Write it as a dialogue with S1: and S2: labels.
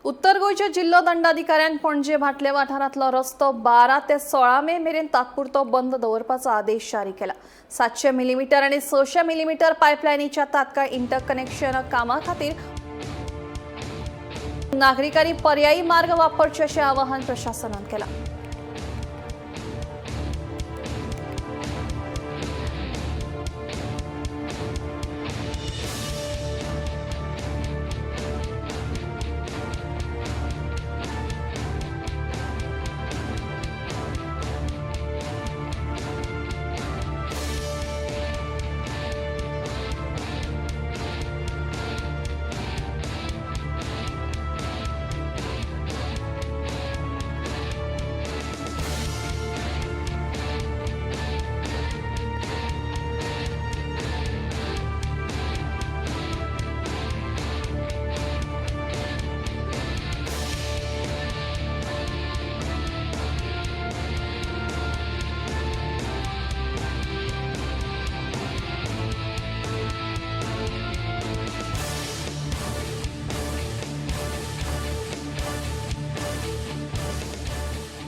S1: उत्तर गोंयच्या जिल्लो दंडाधिकाऱ्यान पणजे भाटले वाठारांतलो रस्तो 12 ते 16 मे मेरेन तात्पुरतो बंद दवरपाचो आदेश जारी केला. 700 मिलीमीटर आणि 600 मिलीमीटर पायपलायनीच्या तात्काळ इंटरकनेक्शन कामा खातीर नागरिकांनी पर्यायी मार्ग वापरचे अशें आवाहन प्रशासनान केलां.